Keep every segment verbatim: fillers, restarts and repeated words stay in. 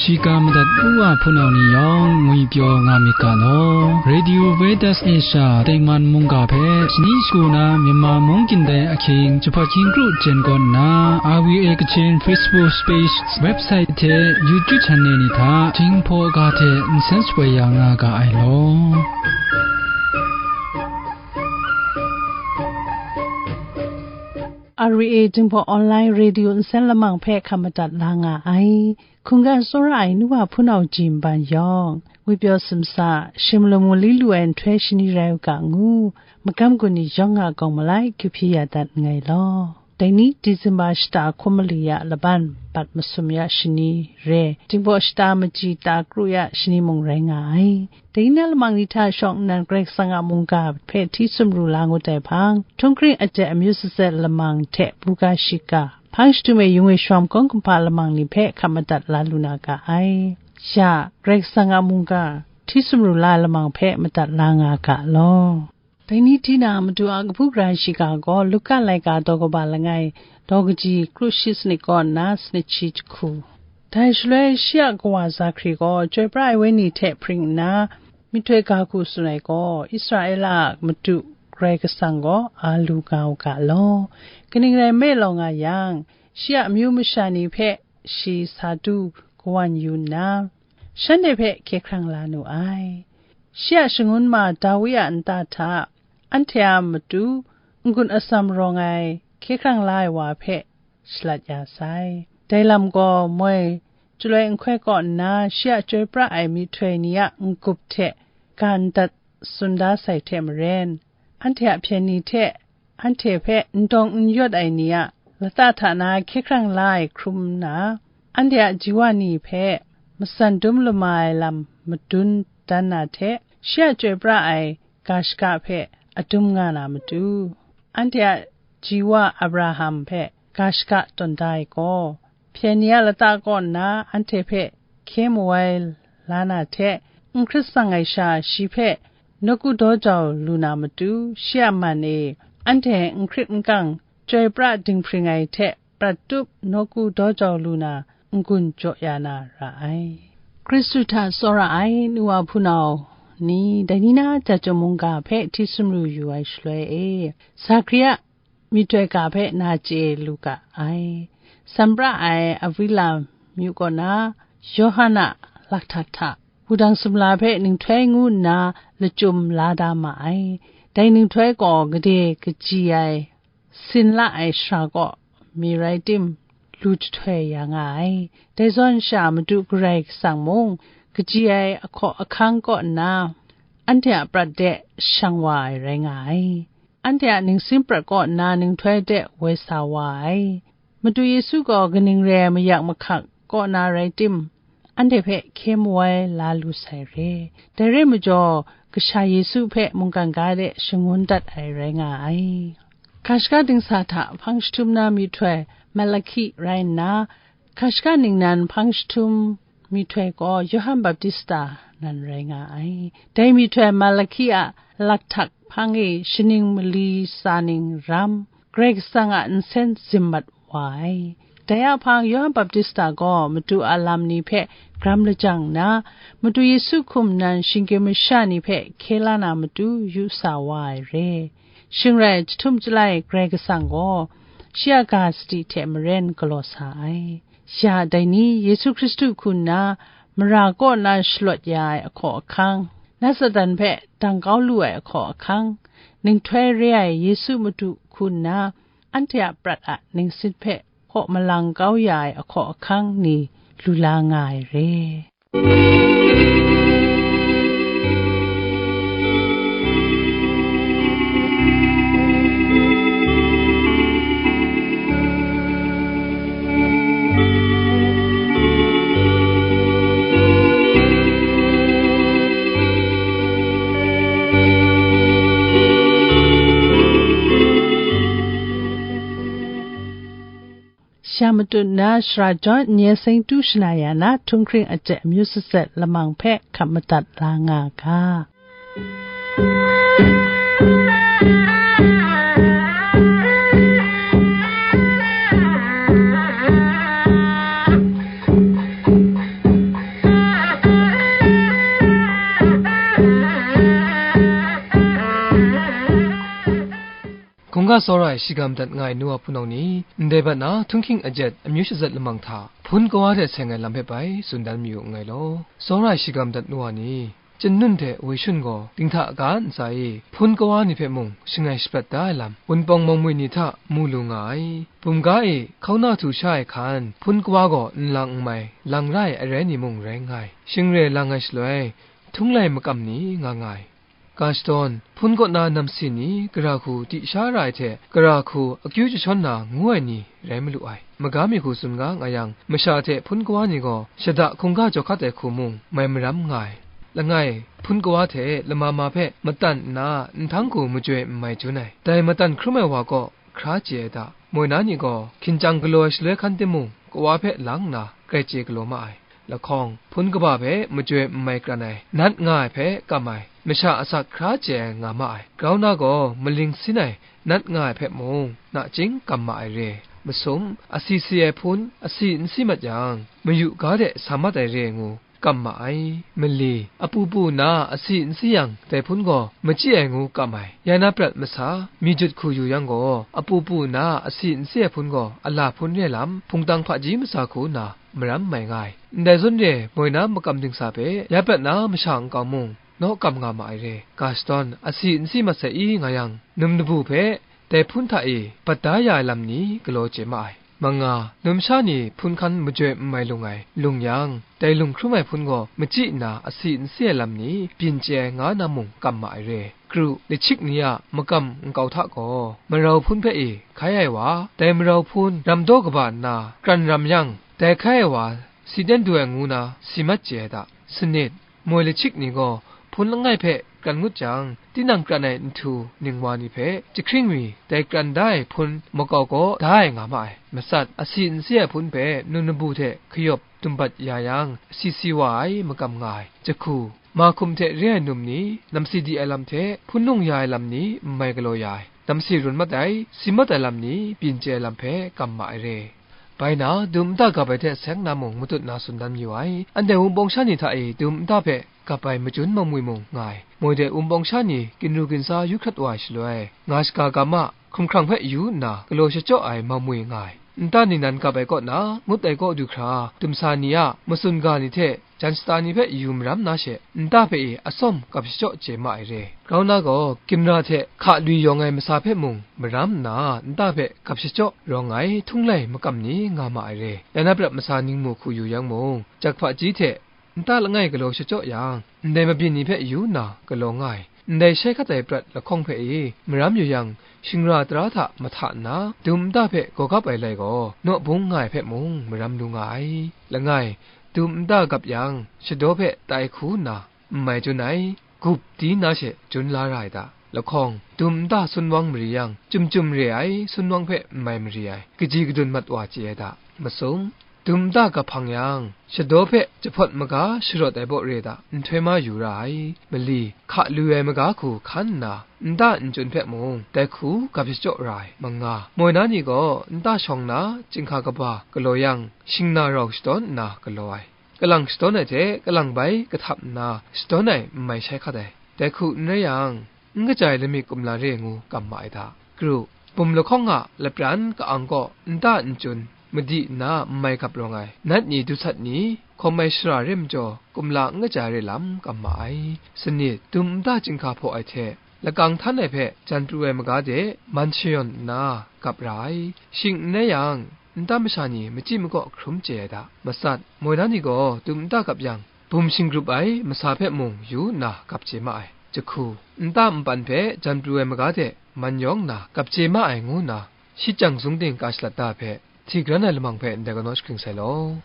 Shiga madat u wa hpunau ni yawng ngwipyaw nga myit ga law. Radio Veritas Asia tengman mungga hpe shani shagu na Myanmar mung gindai ahkying jahpawt hkying kru jen kaw nna, R V A Kachin Facebook page, website hte YouTube channel ni hta Jinghpaw ga hte nsen shapoi ya nga ga ai law. R V A Jinghpaw Online Radio nsen lamang hpe hkap madat la nga ai. Hkungga tsawra ai nu wa hpunau ji nban yawng, ngwipyaw simsa, shim lum mali lu ai nhtoi shani rai u ga ngu, magam gun ni yawng a gawng malai kyu hpyi ya dat nngai law. Dai ni Disemba shata hkum mali ya laban, bat masum ya shani re, Jinghpaw shata maji ta kru ya shani mung rai nga ai. Dai na lamang ni hta shawng nnan Karai Kasang a mungga hpe hti sumru la ngut ai hpang, htunghkring aten amyu sazet lamang hte buga shiga, hpang shadum e yung e shawm kawng kumhpa lamang ni hpe hkap madat la lu na ga ai. Ya, Karai Kasang a mungga hti sumru la lamang hpe madat la nga ga law. Dai ni hti na Madu a kabu gara shiga gaw Luka laika daw kaba langai, daw kaji kru shi sanit kaw nna sanit shi jahku. Dai shaloi shi a kawa Zakari gaw chyoi pra ai wenyi hte hpring nna, myihtoi ga hku tsun ai gaw, Israela a Madu Karai Kasang gaw a lu nga u ga law. Kaning rai nme law nga yang, shi a amyu masha ni hpe shi sa du kawan yu nna, shanhte hpe hkye hkrang la nu ai. Shi a shangun ma Dawi a nta hta, anhte a matu n-gun atsam rawng ai hkye hkrang la ai wa hpe shalat ya sai. Dai lam gaw moi chyaloi nhtoi kaw nna shi a chyoi pra ai myihtoi ni a n-gup hte ga ndat tsun da sai hte maren, anhte a hpyen ni hte anhte hpe n dawng n yawt ai ni a lata hta na hkye hkrang la ai hkrum nna, anhte a ji wa ni hpe matsan dum lama ai lam madun dan na hte, shi a chyoi pra ai ga shaka hpe adum nga na matu, anhte a ji wa Abraham hpe ga shaka tawn da ai gaw, hpyen ni a lata kaw nna anhte hpe hkye mawai la na hte, n hkrit tsang ai sha shi hpe nawku daw jau lu na matu, shi a man e anhte n hkrit n kang chyoi pra dinghpring ai hte prat tup nawku daw jau lu na n-gun jaw ya na ra ai. Hkristu hta tsawra ai nu wa hpunau ni, dai ni na jat chyawm mungga hpe hti sumru yu ai shaloi e, Zakari a myihtoi ga hpe na chye lu ga ai. San pra ai Awila myu kaw na Yawhan a lakhtak hta wudang sumla hpe ninghtoi ngu nna lachyum la da ma ai. Dai ninghtoi gaw gade kaji ai sin la ai shara kaw mi rai tim, lu jahtoi ya nga ai. Dai zawn sha Madu Karai Kasang mung kaji ai ahkaw ahkang kaw nna, anhte a prat de shang wa ai rai nga ai. Anhte a ningsin prat kaw nna ninghtoi de woi sa wa ai. Madu Yesu gaw kaning re ai mayak mahkak kaw na rai tim, anhte hpe hkye mawai la lu sai re. Dai rai majaw, Kasha Yesu hpe mungkan ga de shangun dat ai rai nga ai. Ga shaka dingsa hta hpang jahtum na myihtoi Malahki rai nna, ga shaka ningnan hpang jahtum myihtoi gaw Yawhan Baptista nan rai nga ai. Dai myihtoi Malahki a lakhtak hpang e shaning mali tsa ning ram, Karai Kasang a nsen zim mat wa ai. Dai a hpang Yawhan Baptista gaw Madu a lam ni hpe gram lajang nna, Madu Yesu hkum nan shinggyim masha ni hpe hkye la na matu yu sa wa ai re. Shing rai, jahtum chyalai Karai Kasang gaw shi a ga sadi hte maren galaw sa ai. Ya dai ni, Yesu Hkristu hku nna mara kaw na shalawt ya ai ahkaw ahkang, na Satan hpe dang kau lu ai ahkaw ahkang, ninghtoi re ai Yesu Madu hku nna anhte a prat a ningsin hpe hkaw malang kau ya ai ahkaw ahkang ni lu la nga ai re. Sha matut na Shara John Nye Seng Tu Shana Ya Na Htunghkring Aten Amyu Sazet Lamang hpe Hkap Madat La Nga Ga. Tsawra ai shiga madat nga ai nu wa hpunau ni, ndai bat na htunghking ajet amyu shazat lamang hta, hpun kawa hte seng ai lam hpe bai tsun dan mayu nngai law. Tsawra ai shiga madat nu wa ni, Chyanun hte Woi Shun gaw dinghta ga ntsa e hpun kawa ni hpe mung shangai shaprat da ai lam, Wunpawng Mawngwi ni hta mu lu nga ai. Bumga e hkauna htu sha ai hkan, hpun kawa gaw nlang n mai, lang ra ai arai ni mung rai nngai. Shingre lang ai shaloi, htunglai makam ni nga nga ai. Ga shadawn, hpun kaw na namsi ni gara hku di sha ra ai hte, gara hku akyu jashawn na ngu ai ni rai malu ai. Maga mi hku tsun ga nga yang, masha hte hpun kawa ni gaw shada hkungga jaw hkat ai hku mung mai maram nga ai. Langai, hpun kawa hte lama ma hpe matan nna nhtang hku majoi n mai jun ai. Dai matan hkrum ai wa kaw hkra chye ai da. Moi na ni gaw hkinjang galaw ai shaloi hkan timung, kawa hpe lang nna grai chye galaw ma ai. Lahkawng, hpun kaba hpe majoi n mai kran ai, nat nga ai hpe kam ai, masha asak hkra chye ai nga ma ai. Grau na gaw maling sin ai, nat nga ai hpe mung, nachying kam ma ai re. Masum, asi si ai hpun, asi n si mat yang, mayu ga de sa mat ai re ngu, kam ma ai. Mali, apu pu na asi n si yang, dai hpun gaw machyi ai ngu kam ai. Ya na prat masa, mi jut hku yu yang gaw, apu pu na asi n si ai hpun gaw, a la hpun re lam, hpungtang hpaji masa hku na, maram mai nga ai. Ndai zawn re, moi na makam dingsa hpe, ya prat na masha nkau mung, naw kam nga ma ai re. Ga shadawn, asi n si mat sai i nga yang, num dabu hpe, dai hpun hta e bat da ya ai lam ni galaw chye ma ai. Manga, numsha ni hpun hkan majoi n mai lung ai, lung yang, dai lung hkrum ai hpun gaw machyi nna asi n si ai lam ni byin chye ai nga na mung kam ma ai re. Kru, lachik ni a makam nkau hta gaw, marau hpun hpe e hkai ai wa, dai marau hpun ram daw kaba nna kran ram yang, dai hkai ai wa si ten du ai ngu na si mat chye ai da. Sanit, moi lachik ni gaw hpun langai hpe kran ngut jang, tinang kran ai nhtu ningwa ni hpe jahkring mi dai kran da ai hpun makau kaw da ai nga ma ai. Matsat, asi n si ai hpun hpe num dabu hte kayawp dumbat ya yang, asi si wa ai magam nga ai. Jahku, mahkum hte re ai num ni, namsi di ai lam hte hpun lung ya ai lam ni n mai galaw ya ai. Namsi run mat ai, si mat ai lam ni byin chye ai lam hpe kam ma ai re. Bai na, dum nta gap ai hte seng na mung matut na tsun dan mayu ai. Anhte Wunpawng sha ni hta e dum nta hpe gap ai majun mangwi mung nga ai. Moi de Wunpawng sha ni ginru ginsa yu hkrat wa ai shaloi, nga shaga ga ma, hkumhkrang hpe yu nna galaw shachyaw ai mangwi nga ai. Nta ni nan gap ai kaw na, ngut ai kaw du hkra, dumsa ni a matsun ga ni hte jan shata ni hpe yu maram na she, nta hpe e atsawm gap shachyaw chye ma ai re. Grau na gaw, gimra hte hka lui yawng ai masa hpe mung maram nna, nta hpe gap shachyaw rawng ai htunglai makam ni nga ma ai re. Ya na prat masa ningmu hku yu yang mung, jak hpaji hte nta langai galaw shachyaw yang, ndai mabyin ni hpe yu nna galaw nga ai. Ndai shai hkat ai prat lahkawng hpe e maram yu yang, shingra tara hta mahta nna, dum nta hpe gawgap ai lai gaw, naw bung nga ai hpe mung maram lu nga ai. Langai, dum nta gap yang, shadaw hpe tai hku nna, n mai jun ai, gup di na she jun la ra ai da. Lahkawng, dum nta sunwang mari yang, chyum chyum re ai sunwang hpe n mai mari ai, kaji kadun mat wa chye ai da. Masum, dum nta gap hpang yang, shadaw hpe jahpawt maga sharawt ai baw re da, nhtoi ma yu ra ai. Mali, hka lu ai maga hku hkan nna, nta nchyun hpe mung, dai hku gap shachyaw ra ai. Manga, moi na ni gaw nta shawng na chyinghka kaba galaw yang, shingna rau shadawn nna galaw ai. Kalang shadawn ai hte kalang bai kahtap nna shadawn ai n mai shai hkat ai. Dai hku n rai yang, n kaja ai lamik kumla re ngu kam ma ai hta. Kru, bum lahkawng a lapran ka-ang kaw nta nchyun madi nna n mai gap rawng ai, nat ni dusat ni hkawm ai shara re majaw, kumla n kaja ai re lam kam ma ai. Sanit, dum nta chyinghka hpaw ai hte, lakang htan ai hpe jan pru ai maga de man shayawn nna gap ra ai. Shing n rai yang, nta masha ni machyi makaw hkrum chye ai da. Matsat, moi na ni gaw dum nta gap yang, bum shinggrup ai masa hpe mung yu nna gap chye ma ai. Jahku, nta npan hpe jan pru ai maga de man yawng nna gap chye ma ai ngu nna, shit jang zung ting ka shalat da ai hpe, hti kran ai lamang hpe ndai kanaw shagring sai law.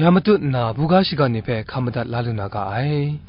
Ya matut nna, buga shiga ni hpe hkam madat la lu na ga ai.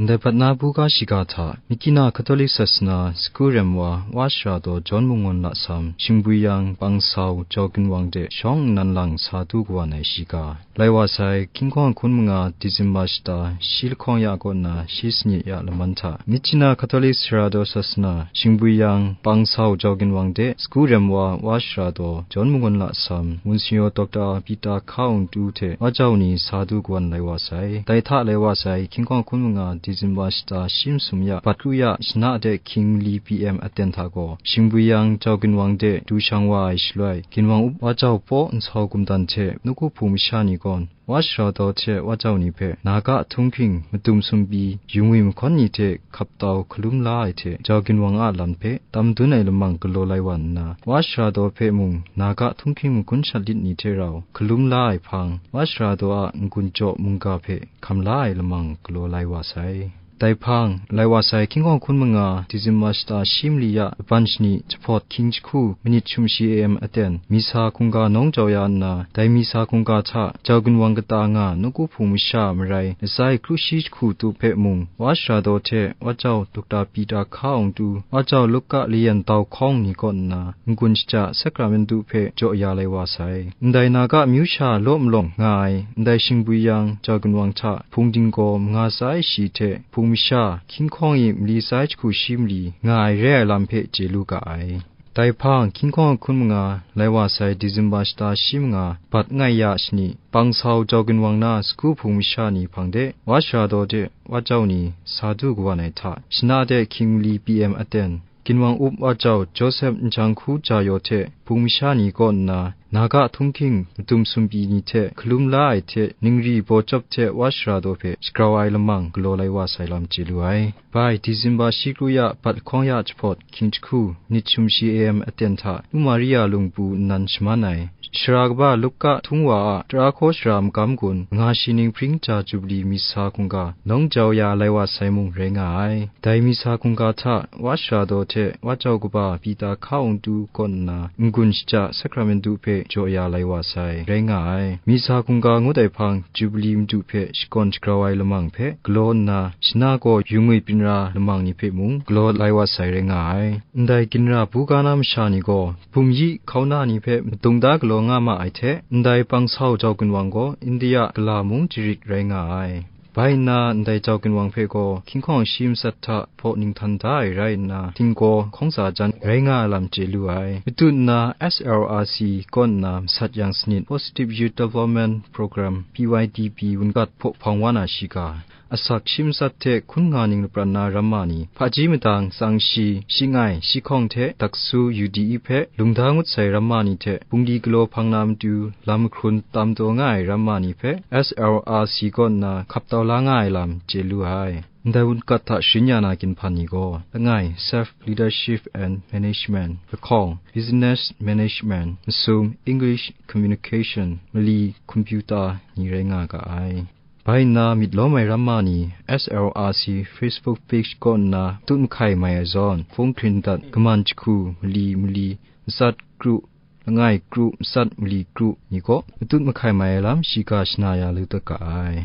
Ndai bat na buga shiga hta, Nikina Katolik sasana sagu rem wa, Wa Sara Daw John Mangun Lasam, Shingbwi Yang, Pang Sau, Jau Ginwang de shawng nnan lang sa du kawan ai shiga, lai wa sai, hkying hkawng hkun manga Disemba shata shi lahkawng ya kaw nna shi sanit ya laman hta, Nikina Katolik Sara Daw sasana, Shingbwi Yang, Pang Sau, Jau Ginwang de sagu rem wa, Wa Sara Daw John Mangun Lasam, Monsignor Doctor Peter Hka Wungtu hte Wa Jau ni sa du kawan lai wa sai. Dai hta lai wa sai, hkying hkawng hkun manga Disemba shata shi masum ya, bat kru ya, shana de hkying mali P M aten hta gaw, Shingbwi Yang, Jau Ginwang de du shang wa ai shaloi, Ginwang up Wa Jau Paw Nsau Gumdan hte nawku hpung masha ni gaw, Wa Sara Daw hte Wa Jau ni hpe na ga htunghking, madum sumpi, yu ngwi mahkawn ni hte hkap tau hkalum la ai hte, Jau Ginwang a lam hpe tam dun ai lamang galaw lai wa nna, Wa Sara Daw hpe mung na ga htunghking magun shat lit ni hte rau hkalum la ai hpang, Wa Sara Daw a n-gun jaw mungga hpe hkam la ai lamang galaw lai wa sai. Dai hpang, lai wa sai, hkying hkawng hkun manga, Disemba shata shi mali ya, laban shani jahpawt hkying jahku, minit sumshi A M aten, Misa hkungga nawng jau ya nna, dai Misa hkungga hta, Jau Ginwang kata nga, nawku hpung masha marai, lasai kru shi jahku tu hpe mung, Wa Sara Daw hte, Wa Jau Dokta Peter Hka Wungtu, Wa Jau Luka Layan Dau Hkawng ni kaw nna, n-gun shaja Sakramentu hpe jaw ya lai wa sai. Ndai na ga amyu sha law malawng nga ai, ndai Shingbwi Yang, Jau Ginwang hta, hpung dinggaw manga sai shi hte, hpung masha, hkying hkawng i mali sai jahku shi mali nga ai re ai lam hpe chye lu ga ai. Dai hpang, hkying hkawng hkun manga, lai wa sai, Disemba shata shi manga, bat ngai ya shani, Pang Sau, Jau Ginwang na sagu hpung masha ni hpang de, Wa Sara Daw de, Wa Jau ni, sa du kawan ai hta, shana de hkying mali P M aten, Ginwang up Wa Jau Joseph Nhcang Hku Jayaw hte hpung masha ni kaw nna, na ga htunghking madum sumpi ni hte hkalum la ai hte, ningri baw chyawp hte Wa Sara Daw hpe shagrau ai lamang galaw lai wa sai lam chye lu ai. Bai, Disemba shi kru ya, bat lahkawng ya jahpawt, hkying jahku, nit sumshi A M aten hta, Nu Maria lungpu nnan shaman ai, Sara kaba Luka htung wa a tara hkaw shara magam gun, manga shi ning hpring ja Jubili Misa hkungga, nawng jau ya lai wa sai mung rai nga ai. Dai Misa hkungga hta, Wa Sara Daw hte Wa Jau kaba Peter Hka Wungtu kaw nna, n-gun shaja Sakramentu hpe jaw ya lai wa sai, rai nga ai. Misa hkungga ngut ai hpang, Jubili Madu hpe shakawn shagrau ai lamang hpe galaw nna, shana gaw yu ngwi byin ra lamang ni hpe mung galaw lai wa sai, rai nga ai. Ndai ginra buga na masha ni gaw, bum yi hkauna ni hpe madung da galaw nga ma ai hte, ndai Pang Sau Jau Ginwang gaw India gala mung jarit rai nga ai. Bai nna, ndai Jau Ginwang hpe gaw hkying hkawng shi matsat hta hpaw ninghtan da ai rai nna, htinggaw hkawng tsa jan rai nga ai lam chye lu ai. Matut nna, S L R C kaw nna masat yang sanit, Positive Youth Development Program, P Y D P, wungat hpaw hpang wa na shiga, asak shi matsat hte hkun nga ning lapran na ramma ni, hpaji madang, tsang shi, shi ngai, shi hkawng hte daksu, U D E hpe lungda ngut sai ramma ni hte bungli galaw hpang na matu, lam hkrun tam taw nga ai ramma ni hpe S L R C kaw nna hkap tau la nga ai lam chye lu ai. Ndai wungat hta sharin ya na ginhpan ni gaw, langai, Self Leadership and Management, lahkawng, Business Management, masum, English Communication, mali, Computer ni rai nga ga ai. Bai nna, myit lawm ai ramma ni, S L R C Facebook page kaw nna matut mahkai mai ai zawn, hpung hkrin dat, kaman jahku, mali, mali, matsat kru, langai kru, matsat mali kru ni kaw matut mahkai mai ai lam shiga shana ya lu dat ga ai.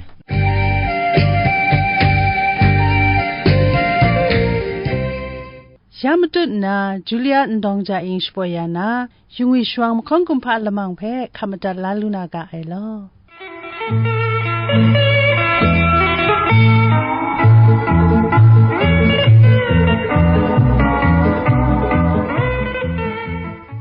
Ya matut nna, Julia Ndawng Ja Ing shapoi ya na, yu ngwi shawang mahkawn kumhpa lamang hpe hkap madat la lu na ga ai law.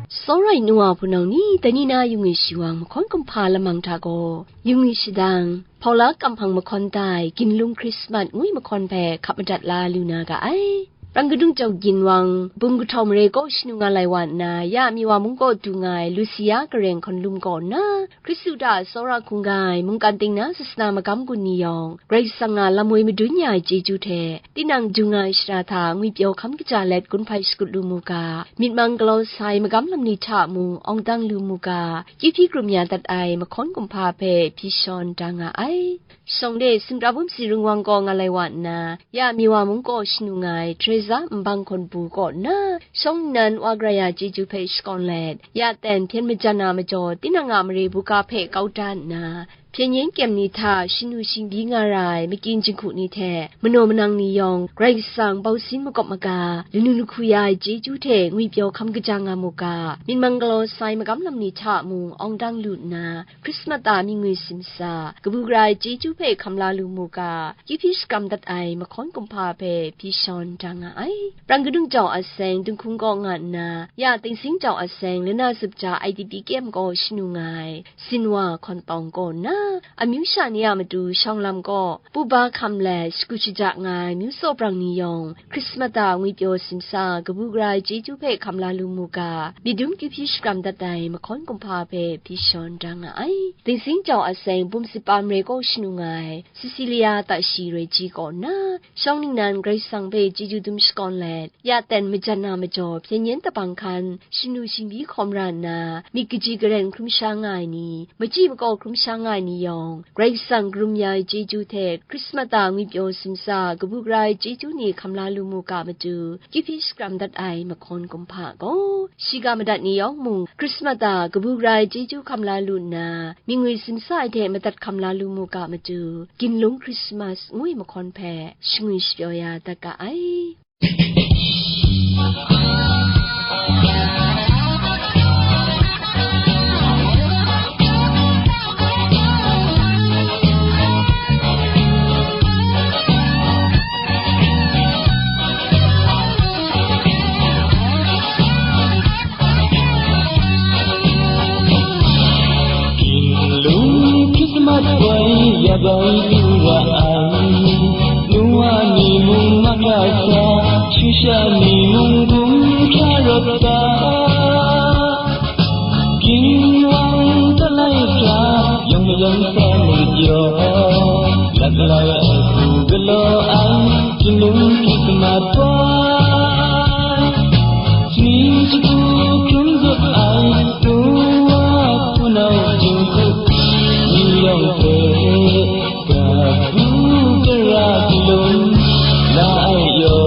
Tsawra ai nu wa hpunau ni, dai ni na yu ngwi shawang mahkawn kumhpa lamang hta gaw, yu ngwi shadang, hpaula kamhpang mahkawn tai, ginlung Hkrismat ngwi mahkawn hpe hkap madat la lu na ga ai. Prang kadung jau ginwang, bum kahtau mare kaw shanu nga lai wa nna, ya Miwa mung kaw du nga ai Lusia Gareng hkawn lum kaw nna, Hkristu hta tsawra hkungga ai mungkan ting na sasana magam gun ni yawng, Karai Kasang a lam woi madun ya ai chyeju hte, tinang du nga ai shara hta ngwipyaw hkam kaja let gun hpai shakut lu mu ga, myit mang galaw sai magam lam ni hta mung awng dang lu mu ga, kyu hpyi krum ya dat ai mahkawn kumhpa hpe hpyi shawn da nga ai. Shawng de, Sumtra bum si rung wang kaw nga lai wa nna, ya Miwa mung kaw shanu nga ai Teresa Nbang hkawn bu kaw nna, shawng nnan wa gara ya chyeju hpe shakawn let, ya ten hpyen majan a majaw, tinang a mare buga hpe kau da nna, hpyen yen kyem ni hta shanu shingbyi nga ra ai makyin jinghku ni hte manaw manang ni yawng, Karai Kasang bausin makawp maga, lanu lahku ya ai chyeju hte ngwipyaw hkam kaja nga mu ga, myit mang galaw sai magam lam ni hta mung awng dang lu nna, Hkrismat a mingwi simsa, kabu gara ai chyeju hpe hkam la lu mu ga, kyu hpyi shakram dat ai mahkawn kumhpa hpe hpyi shawn da nga ai. Prang kadung jau a seng Dunghkung kaw nga nna, ya Tengsing jau a seng Lana Zup Ja I D P K M kaw shanu nga ai, Sinwa Hkawn Tawng kaw nna, amyu sha ni a matu shawng lam kaw, pu ba hkam let shagu shaja nga ai myu tsaw brang ni yawng, Hkrismat a ngwipyaw simsa kabu gara ai chyeju hpe hkam la lu mu ga, myit dum kyu hpyi shakram dat ai mahkawn kumhpa hpe hpyi shawn da nga ai. Tengsing jau a seng Bum Sit Pa Mare kaw shanu nga ai, Cecilia Tashi Roi Ji kaw nna, shawng ningnan Karai Kasang hpe chyeju dum shakawn let, ya ten majan na majaw hpyen yen dabang hkan shanu shingbyi hkawm ra nna, myit kaji karen hkrum sha nga ai ni, machyi makaw hkrum sha nga ai ni yawng, Karai Kasang karum ya ai chyeju hte Hkrismat a ngwipyaw simsa kabu gara ai chyeju ni hkam la lu mu ga matu, kyu hpyi shakram dat ai mahkawn kumhpa gaw, shiga madat ni yawng mung Hkrismat a kabu gara ai chyeju hkam la lu nna, mingwi simsa ai hte madat hkam la lu mu ga matu, Ginlung Hkrismat ngu ai mahkawn hpe shangwi shapyaw ya dat ga ai. Ginlung Hkrismat woi ya bai du ra ai, nu wa ni mung mak ya sa, shisha ni mung gumhkra rawt sa. Ginwang talai hkra yawng mayawng sa marit yaw, laklai ai hku galaw ai, Ginlung Hkrismat woi. Sini shagu hkrum zup ai, nu wa hpunau jinghku ni yawng hpe, kabu gara galum la ai yaw.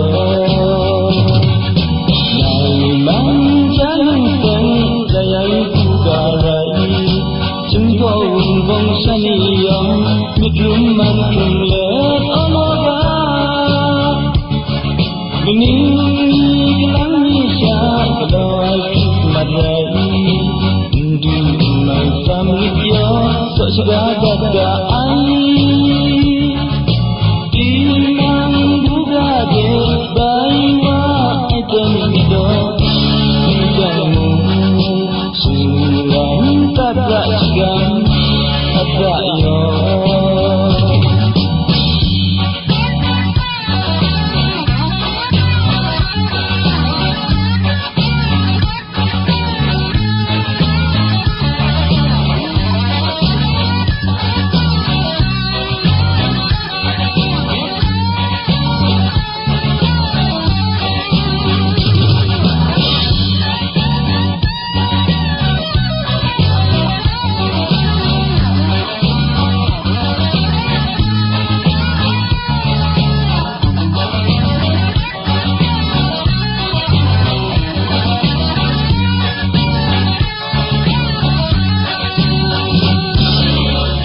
Nai man ja lung seng, dai ai hku ga rai, Jinghpaw wunpawng sha ni yawng, myit rum man hkrum let awng wa ga. Kaning ni kalang ni sha galaw ai Hkrismat rai, n du n mai tsam rit yaw, tsaw shaga dat ga ai. Tinang buga de bai wa ai ten gaw, n dan mu, shingran dat ra shagam, ata yaw.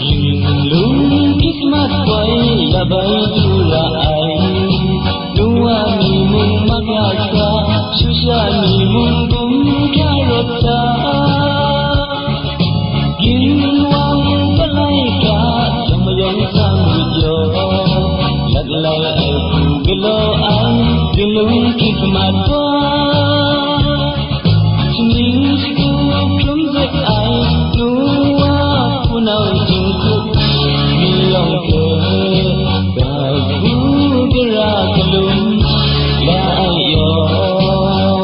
Ginlung Hkrismat woi la bai du ra ai, nu wa ni mung mak ya sa, shisha ni mung gumhkra rawt sa. Ginwang palai hkra yawng mayawng sa marit yaw, laklai ai hku galaw ai, Ginlung Hkrismat woi. Shaning shagu hkrum zet ai, nu wa hpunau jinghku ni yawng hpe, kabu gara galum la ai yaw.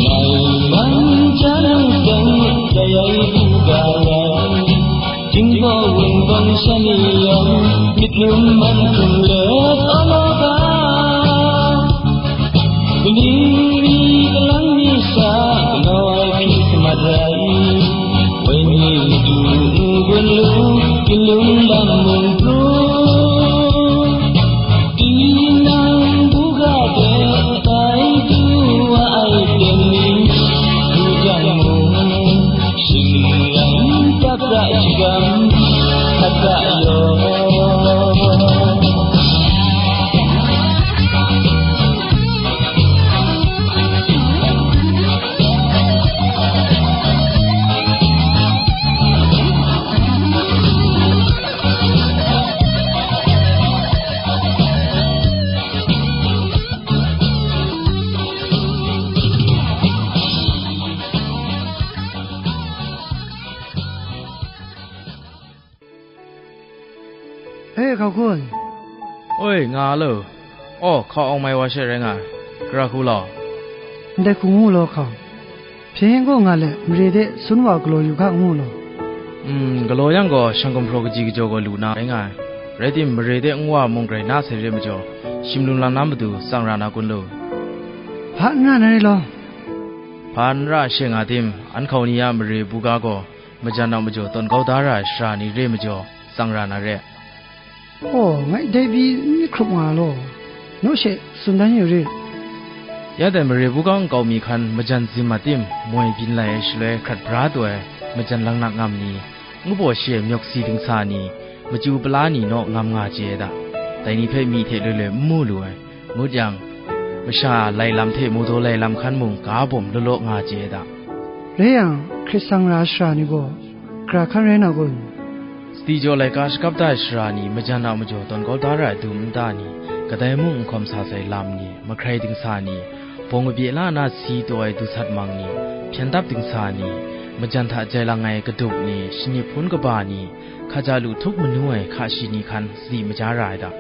Nai man ja lung seng, dai ai hku ga rai, Jinghpaw wunpawng sha ni yawng, myit rum man hkrum let awng wa ga. Kaning ni kalang ni sha galaw ai Hkrismat rai, woi ni madu n-gun lu, Ginlung lam mung pru. Tinang buga de bai du wa ai ten ni, du jang mung, shingran dat ra shagam, Hkau kun. Oi, nga lo. Aw, hkau awng mai wa she rai nga ai. Gara hku law. Ndai hku ngu law hkau. Hpyen gaw nga let, mare de sun wa galaw yu hka ngu law. Mm, galaw yang gaw, shang gumhpraw kaji kajaw gaw lu na rai nga ai. Rai tim, mare de nwa mung grai na sai re majaw, shim lum lam na matu tsang ra na kun lu. Hpa n ra na re law. Hpa n ra she nga tim, an hkau ni a mare buga gaw, majan a majaw tawn kau da ra ai shara ni re majaw, tsang ra na re. Aw, ngai dai pyi n myit hkrup nga law, naw she tsun dan yu rit. Ya dai mare buga nkau mi hkan majan zim a tim, moi byin lai ai shaloi hkrat bra taw ai majan langnak ngam ni, ngu baw shi ai myawk si dingsa ni, machyu pala ni naw ngam nga chye ai da. Dai ni hpe myi hte loi loi n mu lu ai. Ngut yang, masha lai lam hte mawdaw lai lam hkan mung ga bawm law law nga chye ai da. Rai yang, hkrit sang ra ai shara ni gaw, gara hkan rai na kun? Sadi jaw laika shakap da ai shara ni, majan a majaw tawn kau da ra ai dum nta ni, kadai mung n hkawm sa sai lam ni, mahkrai dingsa ni, bawng kabye la na si taw ai dusat mang ni, hpyen dap dingsa ni, majan hta jai lang ai kadup ni, shanip hpun kaba ni, hkaja lu htup manu ai hka shi ni hkan sadi maja ra ai da.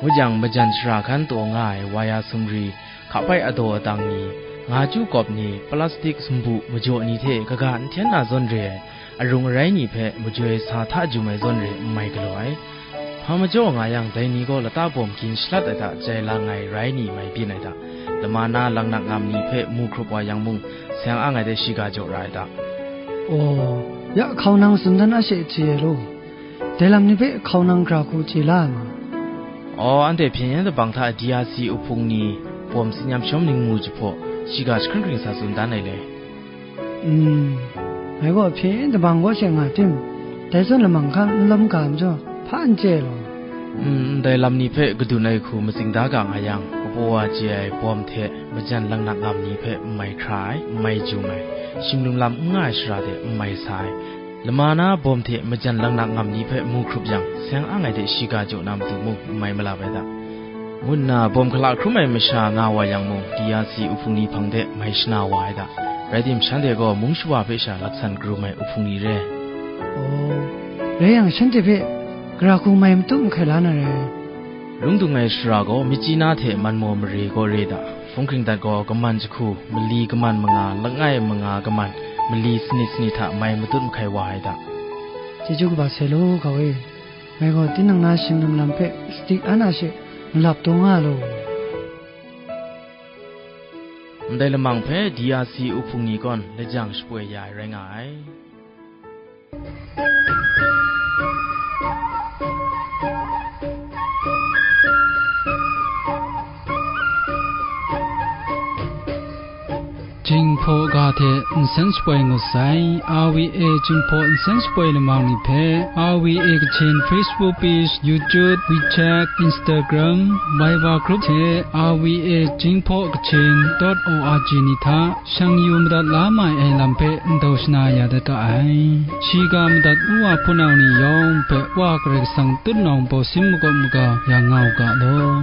Ngut yang, majan shara hkan taw nga ai waya sumri, hkapai adaw adang ni, nga chyu kawp ni, plastik sumbu majaw ni hte kaga n hten na zawn re ai, arung arai ni hpe majoi sa hta jum ai zawn re n mai galaw ai. Hpa majaw nga yang, dai ni gaw lata bawm gin shalat ai hta jai lang ai rai ni mai byin ai hta, lama na langnak ngam ni hpe mu hkrup wa yang mung, seng ang ai de shiga jaw ra ai hta. Aw, ya hkau nang tsun dan a she chye ai law. Dai lam ni hpe hkau nang gara hku chye la ai ma? Aw, anhte hpyen yen dabang hta D R C uhpung ni bawm tsin yam shawm ningmu jahpaw, shiga jahkring hkring sa tsun dan ai le. Mm, ngai gaw hpyen yen dabang kaw she nga tim, dai zawn lamang hkan n lawm ga majaw, hpa n chye law. Mm, ndai lam ni hpe kadun ai hku matsing da ga nga yang, kapaw wa chye ai bawm hte majan langnak ngam ni hpe n mai hkra ai, n mai jum ai, shim lum lam n nga ai shara de n mai sa ai, lama na bawm hte majan langnak ngam ni hpe mu hkrup yang, seng ang ai de shiga jaw na matu mung n mai malap ai da, ngu nna bawm hkala hkrum ai masha nga wa yang mung, D R C uhpung ni hpang de mai shana wa ai da. Rai tim, shanhte gaw mung shawa hpe sha laksan karum ai uhpung ni re. Aw, rai yang, shanhte hpe gara hku mai matut mahkai la na rai. Lung dung ai shara gaw, myitkyina hte manmaw mare gaw re da. Hpung hkring dat gaw, kaman jahku, mali kaman manga, langai manga kaman, mali sanit sanit hta mai matut mahkai wa ai da. Chyeju kaba sai law, hkau e. Ngai gaw tinang na shing lum lam hpe sadi an a she malap taw nga law. Ndai lamang hpe D R C uhpung ni gaw lajang shapoi ya ai rai nga ai. Jinghpaw ga hte nsen shapoi ngut sai, R V A Jinghpaw nsen shapoi lamang ni hpe, R V A Kachin Facebook page, YouTube, WeChat, Instagram, Viber group hte R V A Jinghpaw Kachin dot O R G ni hta shang yu madat la mai ai lam hpe ndau shana ya dat ga ai. Shiga madat nu wa hpunau ni yawng hpe Wa Karai Kasang tutnawng bawsim makawp maga ya nga u ga law.